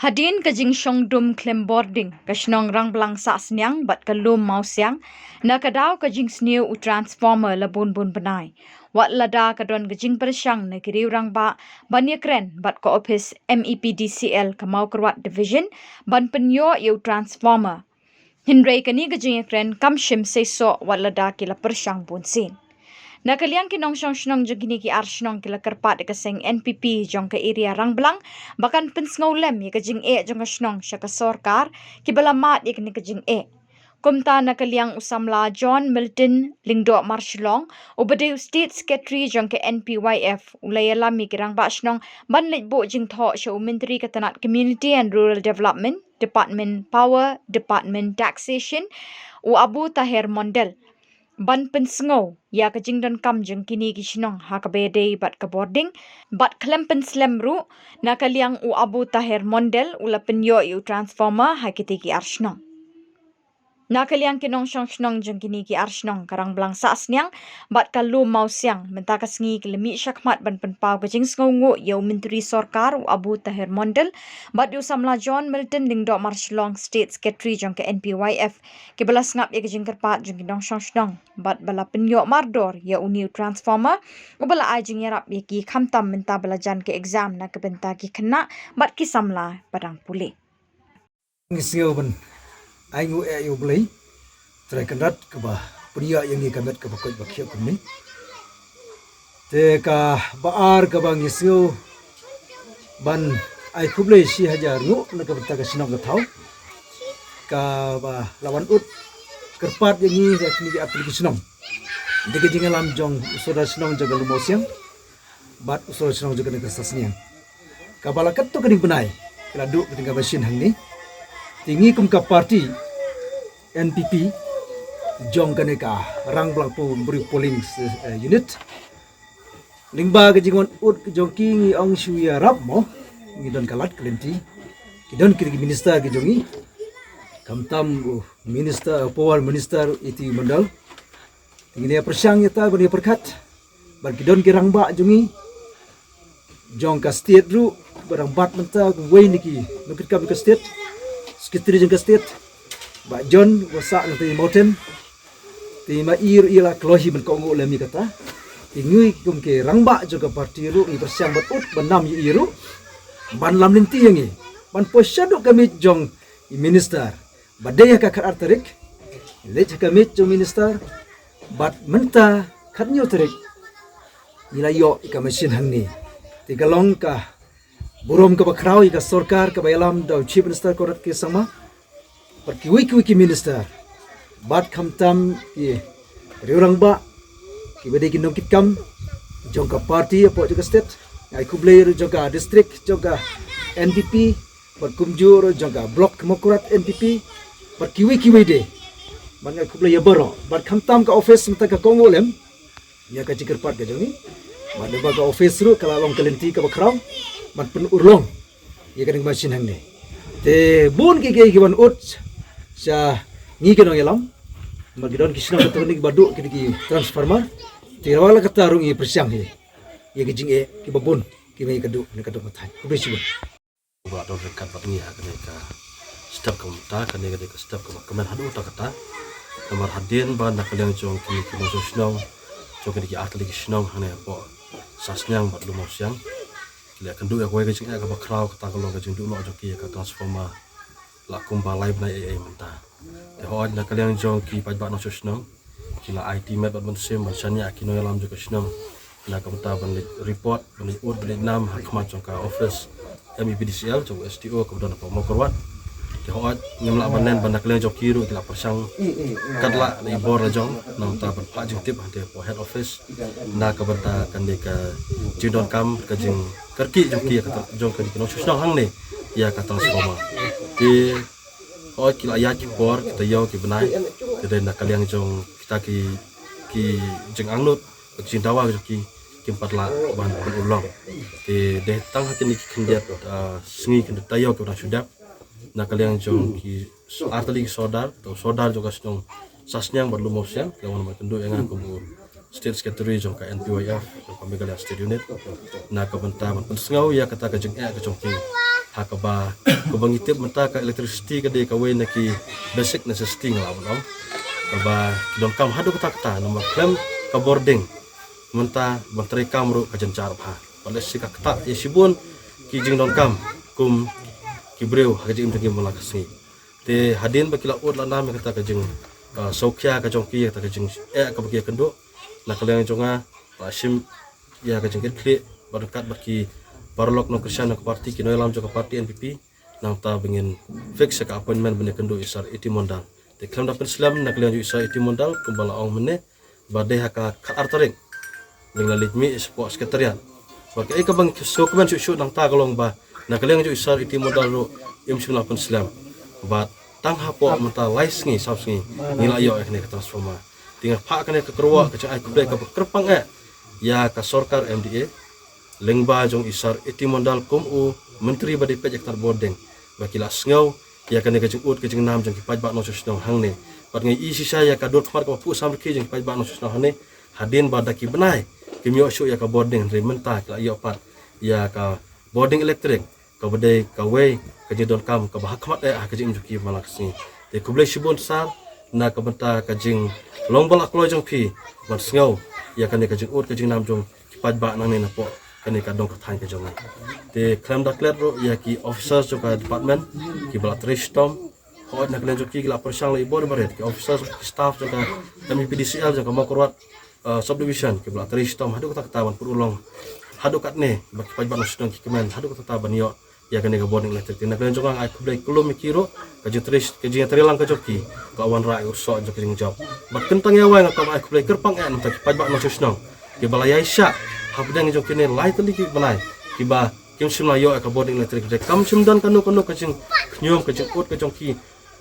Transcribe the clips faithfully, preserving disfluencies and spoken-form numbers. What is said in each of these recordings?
Hadien ka jingshong dum khlem bording ka shnong Rangblang Sahsniang bad ka Lum Mawsiang, na ka daw ka jingsniew u transformer la bun bun bnai. Wat lada ka don ka jingpyrshang na ki riew rangbah ban ïakren bad ka ophis M E P D C L ka Mawkyrwat Division ban pynïoh ïa u transformer. Hynrei kane ka jingïakren kam shym seisoh wat lada ki la pyrshang bun sien. Na ka liang ki nongshong shnong jong kine ki ar shnong ki la kyrpad ïa ka seng N P P jong ka area Rangblang ba kan pynsngew lem ïa ka jingeh jong ka shnong sha ka sorkar kiba la mad ïa kane ka jingeh. Kumta na ka liang u samla John Milton Lyngdoh Marshillong, uba dei u State Secretary jong ka N P Y F, u la ïalam ïa ki rangbah shnong ban leit buh jingthoh sha u Myntri ka tnat Community and Rural Development, Department Power, Department Taxation, u Abu Taher Mondal, ban pynsngew ïa ka jingdonkam jong kine ki shnong ha kaba ïadei bad ka bording bad khlem pynslem ruh. Na ka liang u Abu Taher Mondal u la pynïoh ïa u transformer ha kite ki ar shnong. Na ka liang ki nongshong shnong jong kine ki ar shnong ka Rangblang Sahsniang bad ka Lum Mawsiang, mynta ka sngi ki la mih shakhmat ban pynpaw ka jingsngewnguh ïa u Myntri Sorkar u Abu Taher Mondal bad ïa u samla John Milton Lyngdoh Marshillong, State Secretary jong ka N P Y F, kiba la sngap ïa ka jingkyrpad jong ki nongshong shnong bad ba la pynïoh mardor ïa une u transformer, uba la ai jingïarap ïa ki khamtam mynta ba la jan ka exam na ka bynta ki khynnah bad ki samla ba dang pule. Ngi sngew ban ai nguh ïa U Blei Trai Kynrad kaba pynïoh ïa ngi ka met kaba koit ba khiah kumne. Te kaba ar kaba ngi sngew ban ai khublei shi hajar nguh na ka bynta ka shnong ka thaw kaba la wan ud kyrpad ïa ngi da kine ki ar tylli ki shnong. Dei ka jingïalam jong u sordar shnong jong ka Lum Mawsiang bad u sordar shnong jong kane ka Sahsniang. Kaba la katto katne bnai ka la duh katne ka machine hangne. Te ngi kum ka party N P P jong kane ka Rangblang Pumbriw polling, eh, unit, lyngba ka jingwan ud ka jong ki ngi ong shu ïarap mo. Ngi don ka lad ka lynti. Ki don ki minister ki jong ngi. Khamtam u minister, power minister Itti Mondal. Te ngi ïa pyrshang ïa ta ban ïa pyrkhat. Bad ki don ki rangbah jong ngi jong ka state ruh ba dang bat mynta, uwei na ki nongkitkam ka state, secretary jong ka state, Bah John, ba sah na te mountain. Te ma i ruh i la kloi hi ban kohnguh lem ïa kata. Te ngi kum ki rangbah jong ka party ruh ngi pyrshang ban ud ban nam ïa i ruh ban lam lynti ïa ngi ban poi shaduh ka miej jong i minister. Ba dei ha ka khatar tarik, leit ha ka miej jong minister, bad mynta khathynñiew tarik ngi la ïoh ïa ka machine hangne. Te ka long ka burom kaba khraw ïa ka sorkar kaba ïalam da u Chief Minister Conrad K Sangma bad kiwei kiwei ki minister bad khamtam ki riew rangbah kiba dei ki nongkitkam jong ka party hapoh jong ka state. Ngi ai khublei ruh jong ka district jong ka N P P bad kumjuh ruh jong ka block Mawkyrwat N P P bad kiwei kiwei de. Bad ngi ai khublei ïa baroh bad khamtam ka office mynta ka kohnguh lem ïa ka jingkyrpad ka jong ngi. Bad lyngba ka office ruh ka la long ka lynti kaba khraw ban pynurlong ïa kane ka machine hangne. Te bun kiei kiei ki wan ud sha ngi ki nongïalam. Bad ki don ki shnong katto katne kiba duh kine ki transformer. Te wat la katta ruh ngi pyrshang hi ïa ki jingeh kiba bun kiba ngi ka duh ne ka duh ka thaiñ. Khublei shibun. Ba don ryngkat bad ngi ha kane ka step ka mynta, kane ka dei ka step kaba kmen haduh katta katta. Namar hadien ba na ka liang jong ki, ki nongshong shnong jong kine ki ar tylli ki shnong hangne hapoh Sahsniang bad Lum Mawsiang ki la ïakynduh ïa kawei ka jingeh kaba khraw, kata ka long ka jingduh noh jong ki ïa ka transformer la kumba lai bnai ei ei mynta. Te hooid na ka liang jong ki paidbah nongshong shnong ki la aiti met bad mynsiem ban shaniah ki nongïalam jong ka shnong na ka bynta ban leit report, ban leit ud, ban leit nam ha khmat jong ka office M E P D C L jong u S D O kaba don hapoh Mawkyrwat. Te hooid ngim lah ban len ba na ka liang jong ki ruh ki la pyrshang katba la i bor la jong na ka bynta ban phah jingtip hangtei hapoh head office na ka bynta kane ka jingdonkam, ka jingkyrkieh jong ki, ka jong kane ki nongshong shnong hangne ïa ka transformer. Te hooid ki la ïaid ki por, kita ïew ki bnai, te dei na ka liang jong kita ki, ki jingangnud, ki jingdawa jong ki kim pat lah ban pynurlong. Te dei tang ha kine ki khyndiat, ah, sngi, khyndiat taïew kiba dang shu dep na ka liang jong ki ar tylli ki sordar, to sordar jong ka shnong Sahsniang bad Lum Mawsiang ki la wan ban kynduh ïa nga kum u State Secretary jong ka N P Y F jong ka Meghalaya State Unit na ka bynta ban pynsngew ïa kata ka jingeh ka jong ki. Ha kaba, kaba ngi tip mynta ka electricity ka dei kawei na ki basic necessity nga lah ban ong. Kaba ki donkam haduh katta katta namar khlem ka bording mynta ban trei kam ruh ka jynjar bha. Bad lehse ka ktah ïa shibun ki jingdonkam kum ki briew ha ka jingim jong ki man la ka sngi. Te hadien ba ki la ud la nam ïa kata ka jing, ah, sngewkhia ka jong ki, ïa kata ka jingeh kaba ki ïakynduh, na ka liang jong nga la shim ïa ka jingkitkhlieh bad ryngkat bad ki paralok nongkyrshan jong ka party, ki nongïalam jong ka party N P P, nangta ba ngin fix ïa ka appointment ban ïakynduh ïa i Sir A T Mondal. Te khlem da pynslem na ka liang jong i Sir A T Mondal kumba la ong mynne, ba dei ha ka khatar tarik ba ngin leit mih shapoh secretariat. Bad kaei kaba nga sngewkmen shuh shuh nangta ka long ba na ka liang jong i Sir A T Mondal ruh im shym la pynslem. Bad tang hapoh mynta lai sngi saw sngi ngi la ïoh ïa kane ka transformer. Te nga phah kane ka kyrwoh ka jingai khublei kaba kyrpang eh ïa ka sorkar M D A lyngba jong i Sir A T Mondal kum u myntri ba dei peit ïa ka bording, ba ki la sngew ïa kane ka jingud ka jingnam jong ki paidbah nongshong shnong hangne. Bad nga ïohi shisha ïa ka dur khmat kaba phuh samrkhie jong ki paidbah nongshong shnong hangne, hadien ba da ki bnai kim ïoh shuh ïa ka bording, hynrei mynta ki la ïoh pat ïa ka bording electric, kaba dei kawei ka jingdonkam kaba ha khmat eh ha ka jingim jong ki man la ka sngi. Te khublei shibun Sir na ka bynta ka jinglong ba la kloi jong phi ban sngew ïa kane ka jingud ka jingnam jong ki paidbah nangne napoh kane ka dong ka thaiñ ka jong ngi. Te khlem da klet ruh ïa ki officers jong ka department kiba la trei shitom, hooid na ka liang jong ki ki la pyrshang la i bor barit, ki officers, ki staff jong ka M P D C L jong ka Mawkyrwat, uh, subdivision kiba la trei shitom haduh katta katta ban pynurlong haduh katne ba ki paidbah nongshong shnong ki kmen haduh katta katta ban ïoh ïa kane ka bording electric. Te na ka liang jong nga nga ai khublei kylluid ïa ki ruh, ka jingtrei, ka jingtrei lang ka jong ki ka wanrah ïa u soh jong ka jingjop. Bad kyntang ïa wei nga kwah ai khublei kyrpang eh na ki paidbah nongshong shnong kiba la ïaishah hapdeng jong kine lai tylli ki bnai kiba kim shym la ïoh ïa ka bording electric. Te kam shym don kano kano ka jingkhñium ka jingud ka jong ki,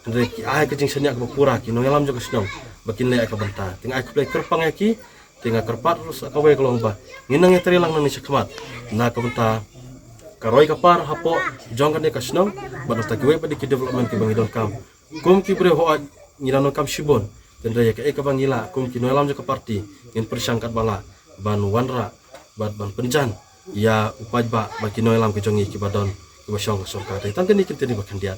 hynrei ki ai ka jingshaniah kaba pura, ki nongïalam jong ka shnong ba kin leh ïa ka bynta. Te nga ai khublei kyrpang ïa ki. Te nga kyrpad ruh sa kawei ka long ba ngin nang ïatrei lang nangne shakhmat na ka bynta ka roi ka par hapoh jong kane ka shnong bad nangta kiwei pat de ki development kiba ngi donkam. Kum ki briew hooid ngi la donkam shibun, hynrei ïa kaei kaba ngi lah kum ki nongïalam jong ka party ngin pyrshang katba lah ban wanrah bad ban pynjan ïa u paidbah bad ki nongïalam ki jong ngi kiba don, kiba shong ka sorkar. Te tang kane ki kyntien ba khyndiat.